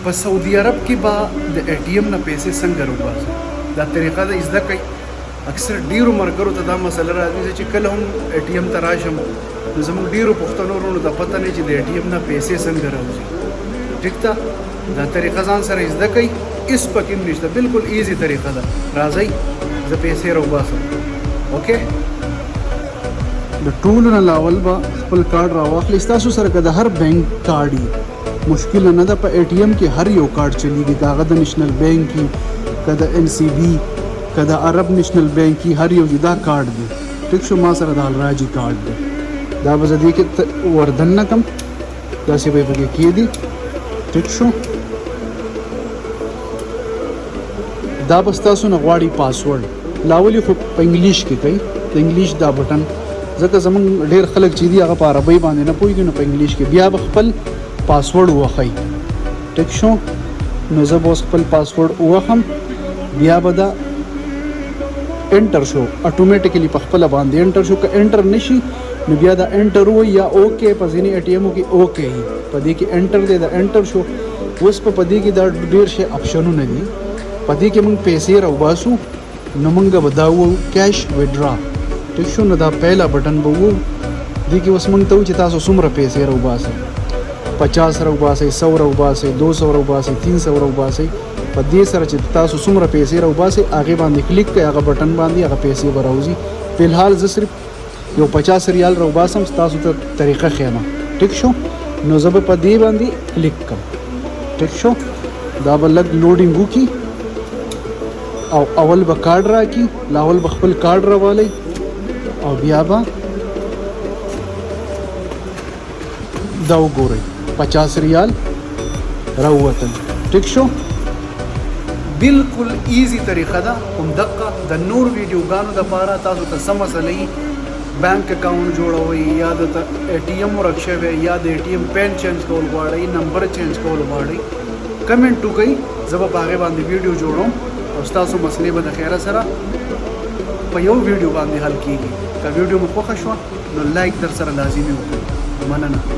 په سعودي عرب کې به د ای ټي ایم نه پیسې څنګه راوباسي؟ دا طریقه د زده کړئ. اکثر ډیرو مرګرو ته دا مسله راځي چې کله هم ای ټي ایم ته راشم نو زموږ ډیرو پښتنو وروڼو ته پته نه چې د ای ټي ایم نه پیسې څنګه راوځي. ټیک ده، دا طریقه ځان سره زده کړئ، هیڅ پکې هم نشته، بالکل ایزي طریقه ده. راځئ زه پیسې راوباسم. اوکې، د ټولو نه لاول به خپل کارډ راواخلئ. ستاسو سره که د هر بانک کارډ وي مشکله نه ده، په ای ټي ایم کې هر یو کارډ چلیږي، که هغه د نشنل بانک وي، که د ان سی بي، که د عرب نشنل بانک وي، هر یو جدا کارډ دی. ټیک شو، ما سره د الراجي کارډ دی، دا به زه دې کې وردننه کم، داسې به یې پکې کېدي. ټیک شو، دا به ستاسو نه غواړي پاسورډ. لاولي خو په انګلیش کې کوي، د انګلیش دا بټن، ځکه زمونږ ډیر خلک چې دي هغه په عربۍ باندې نه پوهېږي، نو په انګلیش کې بیا به خپل پاسورډ ووهئ. ټیک شو، نو زه به اوس خپل پاسورډ ووهم، بیا به دا انټر شو، اتوماتیکلی په خپل باندې انټر شو. که انټر نشي نو بیا دا انټر وای یا اوکې، په ځینې ای ټي ایمو کې اوکې، په دې کې انټر دی، دا انټر شو. اوس په دې کې دا ډیر شی اپشنونه دي. په دې کې موږ پیسې راوباسو نو موږ به دا وو کیش ویډرا. ټیک شو، نو دا پهلا بټن به وو. دې کې اوس موږ ته چې تاسو څومره پیسې راوباسئ، 50 راوباسئ، 100 راوباسئ، 200 راوباسئ، 300 راوباسئ. په دې سره چې تاسو څومره پیسې راوباسئ هغې باندې کلیک کړئ، هغه بټن باندې هغه پیسې به راوځي. فلحال زه صرف یو 50 ریال راوباسم، ستاسو ته طریقه ښیم. ټیک شو، نو زه به په دې باندې کلیک کړم. ټیک شو، دا به لږ لوډینګ وکړي او اول به کارډ راکړي. لاول به خپل کارډ راوالئ او بیا به دا وګورئ، 50 ریال راووتل. ټیک شو، بالکل ایزی طریقه ده. هم دقه د نور ویډیوګانو د پاره تاسو ته څه مسله وي، بانک اکاونټ جوړوئ یا د ای ټي ایم ورک شوی یا د ای ټي ایم پین چینج کول غواړئ، نمبر چینج کول غواړئ، کمنټ وکړئ، زه به په هغې باندې ویډیو جوړوم او ستاسو مسلې به د خیره سره په یو ویډیو باندې حل کیږي. که ویډیو مو خوښه شوه نو لایک در سره لازمي وکړئ. مننه.